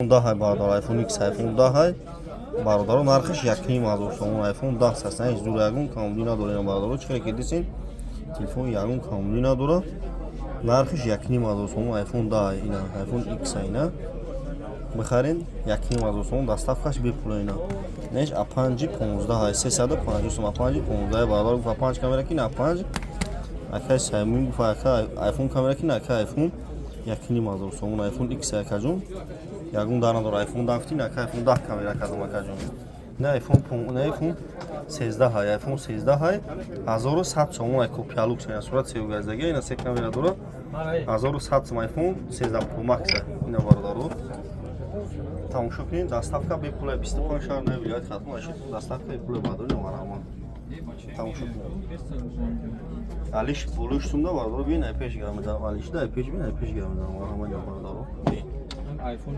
10, бародар, iPhone X, iPhone 10, бародаро, нархаш 1,5 ҳазор сомон. iPhone 10 аст, ҳеҷ зур, ягон камбудӣ надора ина, бародаро. Чӣ хеле ки дидсин, телефон ягон камбудӣ надора, нархаш 1,5 ҳазор сомон. iPhone 10 ина, iPhone X ина бихарен, 1,5 ҳазор сомон, доставкаш бепула. Ина неш А5 15, 350 сом, А5 15, бародар. Гуфт А5 камера ки, А5 акай Саймун гуфт, ака, iPhone камера ки, ака, iPhone 1,5 ҳазор сомон, iPhone X, акаҷон, ягон дар надора. iPhone 10 гуфти, ака, iPhone 10 камера кардам, акаҷон. На iPhone, на iPhone 13 ҳай, iPhone 13 ҳай, 1100 сомон, ай копия люкс, ина сурат севгаздаги, ина се камера дора, 1100 сом, iPhone 13 Pro Max ина, бародаро, тамошо кунед. Доставка бепула, 25 шаҳр на вилояти Хатлон ашид, доставка бепула, бародаро, марҳамат, тамошо кунед. Алиш болои сумда, бародаро, бин, ай пеш гамида, алишда ай пеш, бин, ай пеш гамида, марҳамат, бародаро. айфон.